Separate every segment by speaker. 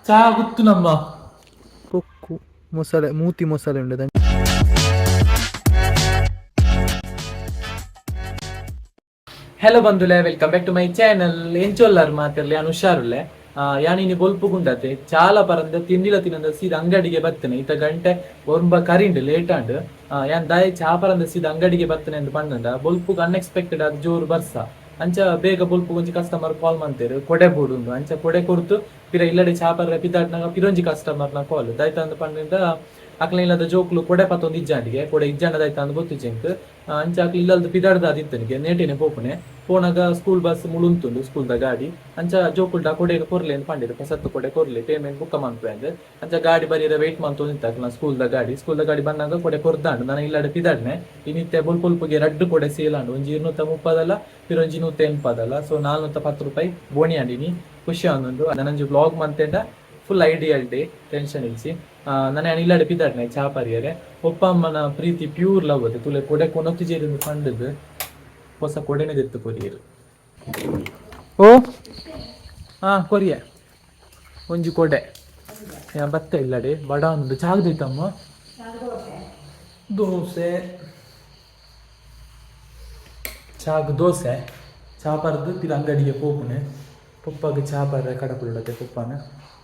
Speaker 1: ಚಾ ಗೊತ್ತು ನಮ್ಮ ಕೊಕ್ಕು ಮೊಸಳೆ ಮೂತಿ ಮೊಸಳೆ ಉಂಡದ. ಹಲೋ ಬಂಧುಲೆ, welcome back to my channel. ಎಂಚೊಲ್ಲಾರು ಮಾತಿರ್ಲಿ? ನಾನು ಹುಷಾರುಲ್ಲೆ. ಯಾನಿನಿ ಬೊಲ್ಪು ಗುಂಡತೆ ಚಾಲ ಪರಂದ ತಿಂಡಿಲ ತಿನ್ನಂದ ಸೀದ ಅಂಗಡಿಗೆ ಬತ್ತನೆ. ಇತ್ತ ಗಂಟೆ ಒಂಬ ಕರಿಂಡ್ ಲೇಟ್ ಆಂಡ್. ಯಾನ್ ದಾಯ ಚಾ ಪರಂದ ಸೀದ ಅಂಗಡಿಗೆ ಬತ್ತನೆ ಅಂತ ಪಂಡಂಡ, ಬೊಲ್ಪುಗ್ ಅನ್ಎಕ್ಸ್ಪೆಕ್ಟೆಡ್ ಅದು ಜೋರು ಬರ್ಸ. ಅಂಚ ಬೇಗ ಬೊಲ್ಪು ಒಂಜಿ ಕಸ್ಟಮರ್ ಕಾಲ್ ಮಂತೇರು, ಕೊಡೆ ಬೋಡುಂಡು. ಅಂಚ ಕೊಡೆ ಕೊರ್ತು ಪಿರ ಇಲ್ಲಡೆ ಚಾಪರ ಪಿದಾಟ್ನಾಗ ಪಿರೊಂಜಿ ಕಸ್ಟಮರ್ ನ ಕಾಲ್. ದಾಯ್ತ ಅಂದ್ ಪಂಡ, ಅಕ್ಲ ಇಲ್ಲದ ಜೋಕ್ಲು ಕೊಡೆ ಪತ್ತೊಂದು ಇಜ್ಜಾಂಡಿಗೆ. ಕೊಡೆ ಇಜ್ಜಾಂಡದಾಯ್ತ ಅಂದ್ ಗೊತ್ತಿಜ್ಜೆಂಕ್. ಅಂಚ ಅಕ್ಲು ಇಲ್ಲಲ್ದು ಪಿದಾಡ್ದ ಅದಿತ್ತನಿಗೆ ನೇಟೇನೆ ಪೋಪುನೆ. ಪೋನಾಗ ಸ್ಕೂಲ್ ಬಸ್ ಮುಳುಂತುಂಡು, ಸ್ಕೂಲ್ದ ಗಾಡಿ. ಅಂಚ ಜೋಕುಲ್ಡ ಕೊಡೆ ಕೊರ್ಲೆ ಅಂತ ಪಂಡಿರು, ಪಸತ್ತು ಕೊಡೆ ಕೊರ್ಲೆ, ಪೇಮೆಂಟ್ ಬುಕ್ಕ ಮನ್ಪುವೆ ಅಂದ್. ಅಂಚ ಗಾಡಿ ಬರಿಯರ ವೆಯ್ಟ್ ಮಂತೊಂದಿತ್ತ ಅಕ್ಲ ಸ್ಕೂಲ್ದ ಗಾಡಿ. ಸ್ಕೂಲ್ದ ಗಾಡಿ ಬಂದಾಗ ಕೊಡೆ ಕೊರ್ದಾಂಡು. ನಾನು ಇಲ್ಲಡೆ ಪಿದಾಡ್ನೆ. ಇನ್ನಿತ್ತೆ ಬೊಲ್ಪೊಲ್ಪುಗೆ ರಡ್ಡು ಕೊಡೆ ಸೇಲ್ ಆಂಡು. ಒಂಜಿ 230ದಲ್ಲ, ಪಿರೊಂಜಿ 180ದಲ್ಲ. ಸೊ 410 ರೂಪಾಯಿ ಬೋಣಿ ಆಂಡಿನಿ. ಖುಷಿ ಆಂದುಂಡು. ನನಂಜಿ ಬ್ಲಾಗ್ ಮಂತೆಂಡ ಫುಲ್ ಐಡಿಯಲ್ ಡೇ, ಟೆನ್ಷನ್ ಇಜ್ಜಿ. ನಾನು ಇಲ್ಲಡೆ ಪಿದಾಡ್ನೆ ಚಾ ಪರಿಯರೆ. ಒಪ್ಪ ಅಮ್ಮನ ಪ್ರೀತಿ ಪ್ಯೂರ್ ಲವ್ ಅದು. ತುಲೆ ಕೊಡೆ ಕೊನೊತ್ತಿಜೇರಿಂದು ಪಂಡದು ಹೊಸ ಕೊಡೆನೆ ದೆತ್ತು ಕೊರಿಯರು. ಓ ಹಾ, ಕೊರಿಯ ಒಂಜಿ ಕೊಡೆ. ಯಾನ್ ಬತ್ತೆ ಇಲ್ಲಡೆ, ಬಡ ಒಂದು ಚಾಗ್ದೈತಮ್ಮ. ದೋಸೆ, ಚಾಗ್ ದೋಸೆ. ಚಾ ಪರ್ದು ಪಿರ ಅಂಗಡಿಗೆ ಪೋಪುನೆ. ಪೊಪ್ಪಗ್ ಚಾ ಪರ್ರೆ ಕಡಪುಡತೆ ಪೊಪ್ಪನ.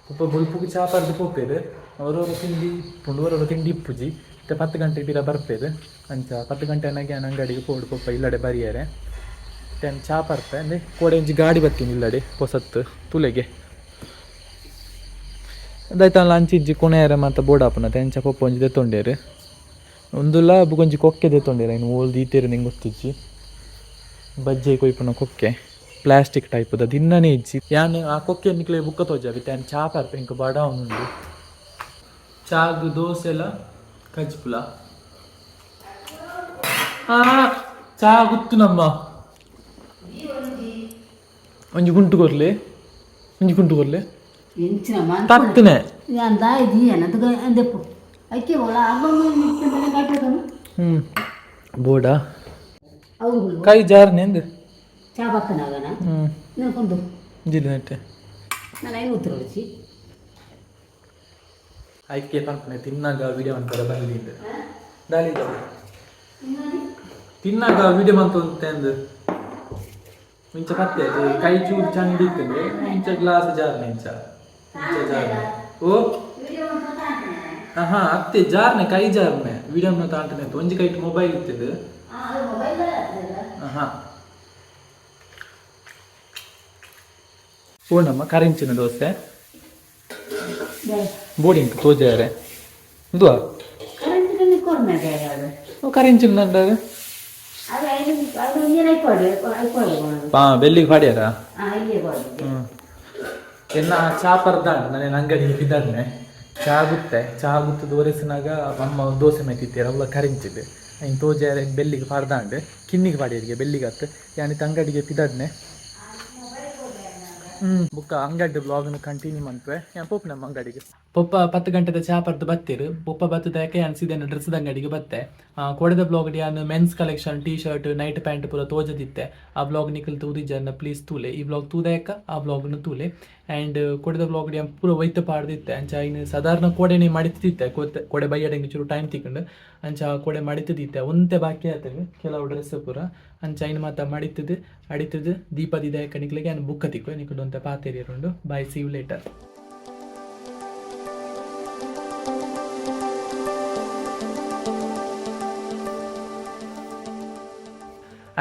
Speaker 1: ಪೊಪ್ಪ ಬೊಲ್ಪುಗು ಚಾ ಪರ್ದು ಪೋಪೇರು. ಅವರವರ ತಿಂಡಿ ಇಪ್ಪುಂಡು, ಅವರವರ ತಿಂಡಿ ಇಪ್ಪುಜಿ. ಮತ್ತೆ 10 ಗಂಟೆ ಪಿರ ಬರ್ಪೇರು. ಅಂಚ 10 ಗಂಟೆ ಅನ್ನಾಗ ಯಾನ್ ಅಂಗಡಿಗೆ ಪೋಡು. ಪೊಪ್ಪ ಇಲ್ಲಡೆ ಬರಿಯರೆ ಟೆನ್ ಚಾ ಪರ್ಪೆ. ಅಂದ್ರೆ ಕೋಡೆ ಒಂಜಿ ಗಾಡಿ ಬತ್ತೀನಿ ಇಲ್ಲಡೆ ಪೊಸತ್ತು ತುಲೆಗೆ. ಅದಾಯ್ತಲ್ಲ, ಅಂಚಿಜ್ಜಿ ಕೊನೆಯರ ಮಾತ ಬೋಡಾಪುನತೆ. ಅಂಚ ಪೊಪ್ಪ ಒಂಜಿ ದೆತ್ತೊಂಡೇರು. ಒಂದುಲ ಬುಕೊಂಜಿ ಕೊಕ್ಕೆ ದೆತ್ತೊಂಡೇರು. ಇನ್ನು ಓಲ್ ದೀತೇರು ನಿಂಗೆ ಗೊತ್ತಿಜ್ಜಿ. ಬಜ್ಜೆ ಕೊಯ್ಪುನ ಕೊಕ್ಕೆ, ಪ್ಲಾಸ್ಟಿಕ್ ಟೈಪ್ the ದಿನ್ನನೇ ಇಜ್ಜಿ. ಯಾನ್ ಆ ಕೊಕ್ಕೆ ನಿಕ್ಲೆ ಬುಕ್ಕ ತೋಜಾವಿ. ಯಾನ್ ಚಾ ಪರ್ಪೆ, ಇಂಕ ಬಡ ಉಂಡು. ಚಾಗ್ ದೋಸೆಲ ಕಜ್ಪುಲ. ಆ ಚಾ ಗುತ್ತು ನಮ್ಮ. ಒಂಜಿ ಗುಂಟು ಕೊರ್ಲೆ, ಒಂಜಿ ಗುಂಟು ಕೊರ್ಲೆ.
Speaker 2: ಎಂಚಿನ?
Speaker 1: ತತ್ತನೆ.
Speaker 2: ಯಾನ್ ದಾಯಿ ದೀಯನ ಅಂದೆಪ್ಪು ಐಕೆ ಓಲ ಅಮ್ಮ.
Speaker 1: ಹ್ಮ್ ಬೋಡ.
Speaker 2: ಅವು.
Speaker 1: ಕೈ ಜಾರ್ನೆಂದು.
Speaker 2: ಚಾ ಬತ್ತನಾಗನ.
Speaker 1: ಹ್ಮ್.
Speaker 2: ಕೊಂಡು.
Speaker 1: ಜಿಲ್ಲೆ ನೆಟ್ಟೆ.
Speaker 2: ನಾನು ಐನು ಉತ್ತರ ಹೊಡಿಸಿ.
Speaker 1: ಐಕೆ ಪನ್ಪನೆ, ತಿನ್ನಾಗ ವಿಡಿಯೋ ಅಂತಾರೆ ಬರಲಿ. ದಾಲಿ ತಿನ್ನಾಗ ವಿಡಿಯೋ ಬಂತು ಅಂತಂದು. ಮುಂಚೆ ಪತ್ತೆ ಅದು ಕೈ ಚೂರು ಚಂದ ಇತ್ತಂದ್ರೆ ಇಂಚ ಗ್ಲಾಸ್ ಜಾರ್ನೆ, ಇಂಚ ಇಂಚ ಜಾರ್ನೆ. ಓ ಹಾ, ಅತ್ತೆ ಜಾರ್ನೆ, ಕೈ ಜಾರ್ನೆ. ವಿಡಿಯೋ ತಾಂಟನೆ ಒಂಜಿ ಕೈಟ್ ಮೊಬೈಲ್ ಇತ್ತದು. ಹಾ, ಪೂರ್ಣಮ್ಮ ಕರಿಂಚಿನ ದೋಸೆ ಬೋರ್ಡಿಂಗ್ ತೋಜಾರೆ ಇಂದುವಾ. ಕರಿಂಚಿನ. ಹಾ, ಬೆಲ್ಲಿಗೆ ಪಾಡ್ಯಾರ. ಹ್ಮ್, ಎನ್ನ ಚಾ ಪರ್ದಾಂಡ್. ನಾನು ಅಂಗಡಿಗೆ ಬಿದ್ದಾಡ್ನೆ. ಚಾ ಗುತ್ತೆ, ಚಾ ಗುತ್ತದ ಒರೆಸಿನಾಗ ಅಮ್ಮ ದೋಸೆ ಮೈತಿತ್ತೀರ. ಅವಳ ಕರಿಂಚಿದ್ದು ಐನ್ ತೋಜಾರೆ. ಬೆಲ್ಲಿಗೆ ಪಾಡ್ದಾಂಡ್, ಕಿನ್ನಿಗೆ ಪಾಡಿಯರಿಗೆ ಬೆಲ್ಲಿಗೆ ಹತ್ತು. ಯಾನಿ ಅಂಗಡಿಗೆ ಪಿದಾಡ್ನೆ. ಬುಕ್ಕ ಅಂಗಡಿ ಬ್ಲಾಗ್ನ ಕಂಟಿನ್ಯೂ ಮನ್ಪೆ. ಯಾನ್ ಪೋಪ್ ನಮ್ಮ ಅಂಗಡಿಗೆ. ಪೊಪ್ಪ 10 ಗಂಟೆದ ಚಾ ಪರ್ದು ಬತ್ತೀರು. ಪೊಪ್ಪ ಬತ್ತದಾಕೆ ಅನ್ಸಿದ್ದೇನೆ ಡ್ರೆಸ್ ಅಂಗಡಿಗೆ ಬತ್ತೆ. ಕೊಡೆದ ಬ್ಲಾಗ್ ಯಾನ್ men's collection, T shirt, night pant ಪೂರ ತೋಜದಿತ್ತೆ. ಆ ಬ್ಲಾಗ್ ನಿಕಲ್ ತೂದಿಜನ್ನ ಪ್ಲೀಸ್ ತೂಲೆ. ಈ ಬ್ಲಾಗ್ ತೂದಾಕ ಆ ಬ್ಲಾಗ್ನ ತೂಲೆ. ಆ್ಯಂಡ್ ಕೊಡೆದ ಬ್ಲಾಗ್ ಯಾನ್ ಪೂರ ಒಯ್ತ ಪಾಡ್ದಿತ್ತೆ. ಅಂಚ ಇನ್ನು ಸಾಧಾರಣ ಕೋಡೆನೆ ಮಡಿತಿತ್ತೆ. ಕೊಡೆ ಬಯ್ಯಡೆಂಗೆ ಚೂರು ಟೈಮ್ ತಿಕ್ಕಂಡು. ಅಂಚ ಕೊಡೆ ಮಡಿತದಿತ್ತೆ, ಒಂತೆ ಬಾಕಿ ಆತವೆ ಕೆಲವು ಡ್ರೆಸ್ ಪೂರ. ಅಂಚ ಇನ್ನು ಮಾತ ಮಡಿತದು ಅಡಿತದು ದೀಪದಿದೆ. ನಿಕ್ಲೆಗೆ ಯಾನ್ ಬುಕ್ಕ ತಿಕ್ಕು. ನಿಕುಲು ಒಂತೆ ಪಾತೆರಿಯರುಂಡು. Bye, see you later.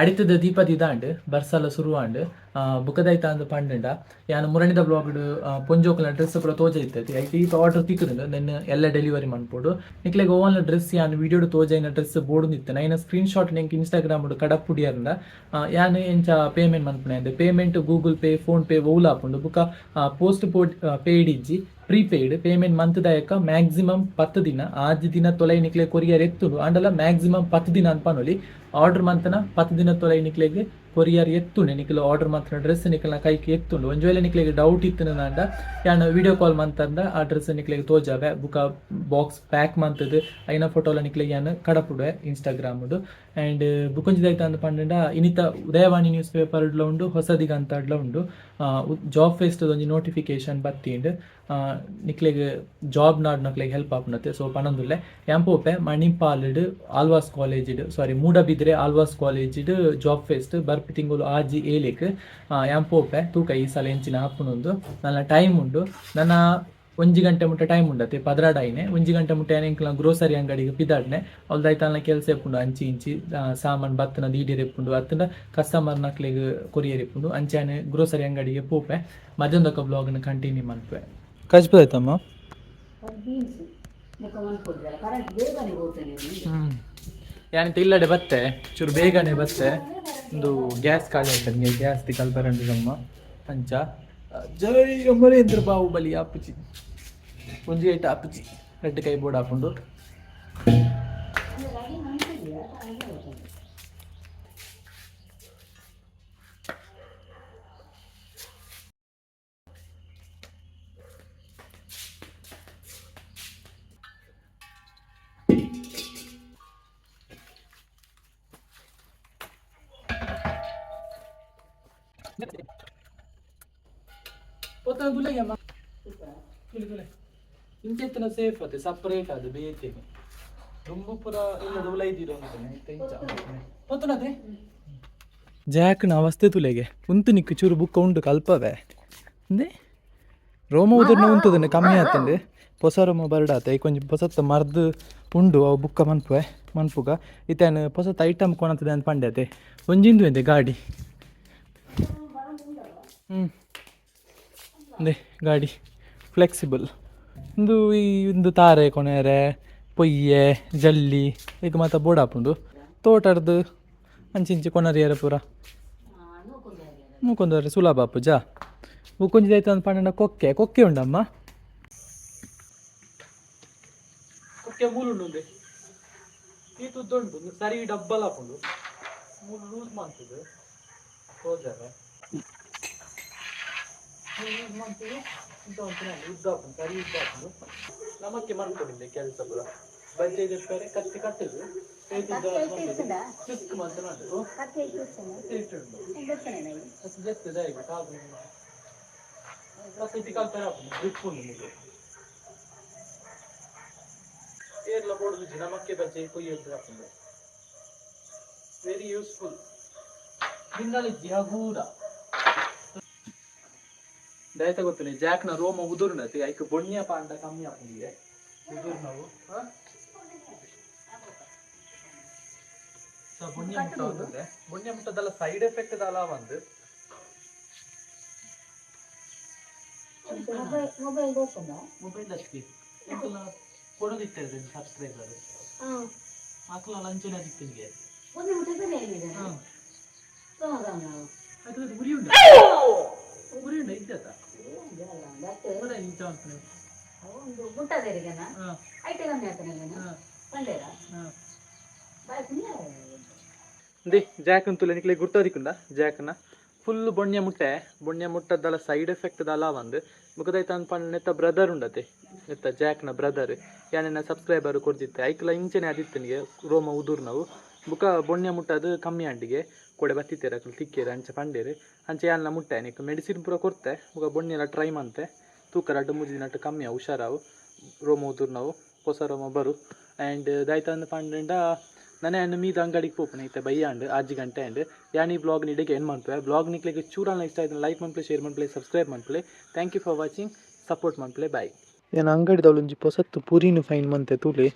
Speaker 1: ಅಡಿತದ ದೀಪದಿದಾಂಡ್, ಬರ್ಸಲ ಶುರುವಾಂಡ್. ಬುಕ್ಕದಾಯ್ತ ಅಂದ್ ಪಂಡಂಡ, ಯಾನ್ ಮುರಣಿದ ಬ್ಲಾಗ್ಡ್ ಪೊಂಜೋಕುಲ ಡ್ರೆಸ್ ಪೂರ ತೋಜ ಇತ್ತೈತಿ. ಐತೆ ಈತ ಆರ್ಡರ್ ತಿಕ್ಕುದುಂಡು, ನೆನ್ ಎಲ್ಲ ಡೆಲಿವರಿ ಮನ್ಪೊಡು. ನಿಕ್ಲೆಗ್ ಓವನ್ಲ ಡ್ರೆಸ್, ಯಾನ್ ವಿಡಿಯೋಡ್ ತೋಜಾಯಿನ ಡ್ರೆಸ್ ಬೋಡು ಇತ್ತೆ, ಐನ ಸ್ಕ್ರೀನ್ ಶಾಟ್ ನೆಂಕ್ ಇನ್ಸ್ಟಾಗ್ರಾಮ್ ಕಡಪುಡಿಯರ್ಂಡ ಯಾನ್ ಎಂಚ ಪೇಮೆಂಟ್ ಮನ್ಪುನೆ ಅಂದ್. Payment Google Pay, PhonePe ಒವ್ಲ ಆಪುಂಡು. ಬುಕ್ಕ ಪೋಸ್ಟ್ ಪೇಯ್ಡ್ ಇಜ್ಜಿ, ಪ್ರೀಪೇಯ್ಡ್ ಪೇಮೆಂಟ್ ಮಂತ್ದಾಯಕ ಮ್ಯಾಕ್ಸಿಮಮ್ 10 ದಿನ, ಆಜಿ ದಿನ ತೊಲೈ ನಿಕ್ಲೆ ಕೊರಿಯರ್ ಎತ್ತುಂಡು. ಅಂಡಲ ಮ್ಯಾಕ್ಸಿಮಮ್ 10 ದಿನ ಅಂತ ಪನೊಲಿ. ಆರ್ಡರ್ ಮಂತನ 10 ದಿನ ತೊಲೈ ನಿಕ್ಲೆಗ್ ಕೊರಿಯರ್ ಎತ್ತುಂಡೆ. ನಿಕ್ಲೆ ಆರ್ಡರ್ ಮಂತನ ಡ್ರೆಸ್ ನಿಕ್ಲೆನ ಕೈಗೆ ಎತ್ತುಂಡು. ಒಂಜಿ ವೇಳೆ ನಿಕ್ಲೆಗ್ ಡೌಟ್ ಇತ್ತು ನಂಡ, ಯಾನ್ ವಿಡಿಯೋ ಕಾಲ್ ಮಂತಂದ ಆ ಡ್ರೆಸ್ ನಿಕ್ಲೆಗ್ ತೋಜಾವೆ. ಬುಕ ಬಾಕ್ಸ್ ಪ್ಯಾಕ್ ಮಂತದು ಐನ ಫೋಟೋಲ ನಿಕ್ಲೆಗ್ ಯಾನ್ ಕಡಪುಡುವೆ ಇನ್ಸ್ಟಾಗ್ರಾಮ್. ಆ್ಯಂಡ್ ಬುಕೊಂಜಿದಾಯ್ತ ಅಂದ್ ಪಂಡ ಇನಿತ ಉದಯವಾಣಿ ನ್ಯೂಸ್ ಪೇಪರ್ ಡ್ಲ ಉಂಡು, ಹೊಸದಿಗಂತಡ್ಲ ಉಂಡು. ಜಾಬ್ ಫೆಸ್ಟ್ ಒಂಜಿ ನೋಟಿಫಿಕೇಶನ್ ಬತ್ತೀಂಡ್. ನಿಕ್ಲೆಗ್ ಜಾಬ್ ನಾಡ್ನಕ್ಲೆಗ್ ಹೆಲ್ಪ್ ಆಪುಂಡತೆ. ಸೊ ಪನೊಂದುಲ್ಲೆ, ಯಾನ್ ಪೋಪೆ ಮಣಿಪಾಲ್ಡ್ ಆಲ್ವಾಸ್ ಕಾಲೇಜಿಡ್, ಸಾರಿ, ಮೂಡಬಿದ್ರೆ ಆಲ್ವಾಸ್ ಕಾಲೇಜಿಡ್ ಜಾಬ್ ಫೆಸ್ಟ್ ಬರ್ಪಿ ತಿಂಗಳು 6 7ಕ್. ಯಾನ್ ಪೋಪೆ, ತೂಕ ಈ ಸಲ ಎಂಚಿನ ಆಪುಂಡುಂದು. ನನ್ನ ಟೈಮ್ ಉಂಡು, ನನ್ನ 1 ಗಂಟೆ ಮುಟ್ಟ ಟೈಮ್ ಉಂಡತೆ. 12 ಆಯ್ನೆ, 1 ಗಂಟೆ ಮುಟ್ಟ ಎಂಕ್ಲ ಗ್ರೋಸರಿ ಅಂಗಡಿಗೆ ಪಿದಾಡ್ನೆ. ಅವ್ಲ್ದಾಯ್ತಲ್ಲ ಕೆಲಸ ಇಪ್ಪುಂಡು. ಅಂಚಿ ಇಂಚಿ ಸಾಮಾನ್ ಬತ್ತನ ದೀಡಿಯರ್ ಇಪ್ಪುಂಡು, ಅತ್ತಂಡ ಕಸ್ಟಮರ್ ನಕ್ಲೆಗ್ ಕೊರಿಯರ್ ಇಪ್ಪುಂಡು. ಅಂಚಾನೆ ಗ್ರೋಸರಿ ಅಂಗಡಿಗೆ ಪೋಪೆ. ಮಧ್ಯಾಹ್ನದೊಕ್ಕ ಬ್ಲಾಗ್ನ ಕಂಟಿನ್ಯೂ ಮನ್ಪೆ. ಕಜ್ಪದಾಯ್ತಮ್ಮ.
Speaker 2: ಬೀನ್ಸ್ ಮುಖ ಮನ್ಪೊಡ್ದಲ್ಲ, ಕರೆಂಟ್ ಬೇಗನೆ ಹೋಗ್ತಾನೆ.
Speaker 1: ಯಾನಿತ ಇಲ್ಲಡೆ ಬತ್ತೆ, ಚೂರು ಬೇಗನೆ ಬತ್ತೆ. ಒಂದು ಗ್ಯಾಸ್ ಖಾಲಿ ಆಯ್ತು, ನಿಮಗೆ ಗ್ಯಾಸ್ the ಕಲ್ಪರಂಡಿದಮ್ಮ. ಅಂಚ ಜೈ ಅಮರೇಂದ್ರ ಬಾಹುಬಲಿ. ಆಪುಜಿ, ಒಂಜಿ ಐಟ ಆಪುಜಿ, ರಡ್ಡ್ ಕೈ ಬೋರ್ಡ್ ಹಾಕೊಂಡು.
Speaker 2: ರೆಡಿ ಮಾಡ್ತಿದ್ಯಾ? ಹಾಗೆ ಹೋಗ್ತಾನೆ.
Speaker 1: ಪೊತ್ತನ ತುಲೆಗೆ ಅಮ್ಮ, ತುಲೆ ತುಲೆ. ಇಂಚೆತ್ತನ ಸೇಫ್ ಅತ್ತೆ, ಸಪರೇಟ್ ಅದು ಬೇತೇನೆ. ದುಂಬು ಪೂರ ಇಲ್ಲದ ಉಲ ಇದ್ದಿರೋ ಅಂತಾನೆ ಇತ್ತೆ ಇಂಚ ಪೊತ್ತನದೆ. ಜಾಕ್ನ ಅವಸ್ಥೆ ತುಲೆಗೆ ಉಂತು ನಿಕ್ಕು ಚೂರು ಬುಕ್ಕ ಉಂಡು ಕಲ್ಪವೆ. ಅಂದೆ ರೋಮ ಉದುರ್ನ ಉಂತದನೆ ಕಮ್ಮಿ ಆತಂದೆ. ಹೊಸ ರೋಮ ಬರಡಾತೆ. ಕೊಂಚ ಪೊಸತ್ತ ಮರ್ದ್ ಉಂಡು, ಅವು ಬುಕ್ಕ ಮನ್ಪುವೆ ಮನ್ಪುಗ. ಇತ್ತೇನು ಪೊಸತ್ತ ಐಟಮ್ ಕೊಣತದೆ ಅಂತ ಪಂಡ್ಯತೆ. ಒಂಜಿಂದು ಎಂತೆ ಗಾಡಿ. ಅಂದೆ ಗಾಡಿ ಫ್ಲೆಕ್ಸಿಬಲ್. ಇಂದು ಈ ಇಂದು ತಾರೆ ಕೊನೆರೆ, ಪೊಯ್ಯೆ ಜಲ್ಲಿ ಈಗ ಮಾತ ಬೋಡಾಪುಂಡು. ತೋಟರ್ದು ಅಂಚಿಂಚಿ ಕೊನರಿಯರ ಪೂರ ಮೂಕೊಂದರ ಸುಲಭ ಆಪುಜ. ಬುಕ್ಕೊಂಜಿ ಆಯ್ತು ಅಂದ್ ಪಂಡ ಕೊಕ್ಕೆ ಕೊಕ್ಕೆ ಉಂಡಮ್ಮ. ಕೊಕ್ಕೆ ಮೂಲು ಉಂಡು, ಈ ತುದ್ದುಂಡು ಸರಿ ಡಬ್ಬಲ್ ಆಪುಂಡು. ಮೂಲು ಲೂಸ್ ಮಾಡ್ತದೆ, ತೋಜಾರೆ ಲೂಸ್ ಮಾಡ್ತದೆ. ಇಂತ ಉಂಟು, ಉದ್ದ ಆಪುಂಡು, ಸರಿ ಉದ್ದ ಆಪುಂಡು. ನಮಕ್ಕೆ ಮಾಡ್ಕೊಂಡಿದ್ದೆ ಕೆಲಸ ಪೂರ ಬಜ್ಜೆ ದೆಪ್ಪರೆ ಕತ್ತಿ ಕಟ್ಟುದು ಚುಸ್ಕ್ ಮಂತ ಉಂಟು. ಜಸ್ಟ್ ದಾಯಿಗೆ ಕಾಬು ಕತ್ತಿ ಕಲ್ಪರೆ ಆಪುಂಡು. ಗ್ರಿಪ್ ಉಂಡು ನಿಮಗೆ. ಏರ್ಲ ಬೋಡುದು ನಮಕ್ಕೆ ಬಜ್ಜೆ ಕೊಯ್ಯದ್ದು ಆಪುಂಡು. Very useful. ನಿನ್ನಲಿಜ್ಜಿ ಹಗೂರ ದಯತ ಗೊತ್ತಿಲ್ಲ. ಜಾಕ್ನ ರೋಮ ಉದುರ್ನತಿ, ಐಕ್ ಬೊಣ್ಯ ಪಾಂಡ ಕಮ್ಮಿ ಆಪುಂಡಿಗೆ ಉದುರ್ನವು. ಸೊ ಬೊಣ್ಯ ಮುಟ್ಟ ಒಂದುಂಡೆ. ಬೊಣ್ಯ ಮುಟ್ಟದಲ್ಲ ಸೈಡ್ ಎಫೆಕ್ಟ್ ದಾಲ ಒಂದು.
Speaker 2: ಮೊಬೈಲ್ ಮೊಬೈಲ್ ಗೊತ್ತಲ್ಲ.
Speaker 1: ಮೊಬೈಲ್ ಅಷ್ಟೇ ಕೊಡೋದಿತ್ತೆ ಸಬ್ಸ್ಕ್ರೈಬರ್. ಅಕ್ಲ ಲಂಚನ ದಿತ್ತಿಗೆ.
Speaker 2: ಒಂದು ಮುಟ್ಟ ಸರಿ ಆಗಿದೆ.
Speaker 1: ಅದು ಉರಿ ಉಂಟು, ಉರಿ ಉಂಟು ಇದ್ದದ. ಇಂಚ ಉಂಟು.
Speaker 2: ಒಂದು ಮುಟ್ಟದೇರಿಗೆನ ಐಟೆ ಕಮ್ಮಿ ಆತನ ಪಂಡೇರ ಬಾಯ್.
Speaker 1: ದಿ ಜಾಕ್ ಅಂತುಲೆ ನಿಕ್ಲೆ ಗುರ್ತಾದಿಕ್ಕುಂಡ ಜಾಕ್ನ? ಫುಲ್ ಬೊಣ್ಯ ಮುಟ್ಟೆ. ಬೊಣ್ಯ ಮುಟ್ಟದಲ್ಲ ಸೈಡ್ ಎಫೆಕ್ಟ್ ದಲ ಒಂದು. ಬುಕದೈತ ಪಂಡ ನೆತ್ತ ಬ್ರದರ್ ಉಂಡತೆ, ನೆತ್ತ ಜಾಕ್ನ ಬ್ರದರ್ ಯಾನೆನ್ನ ಸಬ್ಸ್ಕ್ರೈಬರ್ ಕೊರ್ದಿತ್ತೆ. ಐಕ್ಲ ಇಂಚನೆ ಅದಿತ್ತನಿಗೆ ರೋಮ ಉದುರ್ನವು. ಬುಕ ಬೊಣ್ಯ ಮುಟ್ಟದು ಕಮ್ಮಿ ಆಂಡಿಗೆ ಕೊಡೆ ಬತ್ತಿತ್ತೇರು ಅಕ್ಲು ತಿಕ್ಕೇರು ಅಂಚ ಪಂಡೇರು. ಅಂಚ ಯಾನ್ಲ ಮುಟ್ಟೆ ನಿಕ್ ಮೆಡಿಸಿನ್ ಪೂರ ಕೊರ್ತೆ. ಬುಕ ಬೊಣ್ಯಲ ಟ್ರೈ ಮಂತೆ. ತೂಕ 2-3 ದಿನಟ್ಟು ಕಮ್ಮಿ ಹುಷಾರಾವು. ರೋಮ ಉದುರ್ನವು ಹೊಸ ರೋಮ ಬರು. ಆ್ಯಂಡ್ ದಾಯ್ತಂದು ಪಂಡಂಡ ನನೆ ಅನ್ನು ಮೀದ ಅಂಗಡಿಗೆ ಪೋಪುನ ಇತ್ತೆ ಬಯ್ಯಾಂಡ್ 6 ಗಂಟೆ. ಆ್ಯಂಡ್ ಯಾನ್ ಈ ಬ್ಲಾಗ್ ಇಡೆಗೆ ಎಂಡ್ ಮನ್ಪುವೆ. ಬ್ಲಾಗ್ ನಿಕ್ಲೆಗ್ ಚೂರಾನ ಇಷ್ಟ ಆಯ್ತು ಲೈಕ್ ಮನ್ಪುಲೆ, ಶೇರ್ ಮನ್ಪುಲೆ, ಸಬ್ಸ್ಕ್ರೈಬ್ ಮನ್ಪುಲೆ. Thank you for watching. Support ಮನ್ಪುಲೆ. ಬಾಯ್. ಏನು ಅಂಗಡಿದವಳು ಒಂಜಿ ಪೊಸತ್ತು ಪುರಿನು ಫೈನ್ ಮಂತೆ ತೂಲೆ.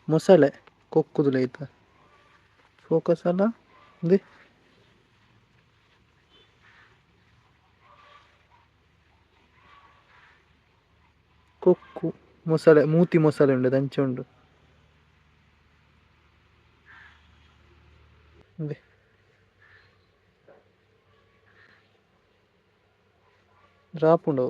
Speaker 1: ಮೊಸಳೆ ಕೊಕ್ಕುದುಲೆ ಐತ ಫೋಕಸ್ ಅಲ್ಲ ಇಂದೆ. ಕೊಕ್ಕು ಮೊಸಳೆ, ಮೂತಿ ಮೊಸಳೆ ಉಂಡು, ದಂಚೆ ಉಂಡು ಇಂದೆ. ರಾಪುಂಡು.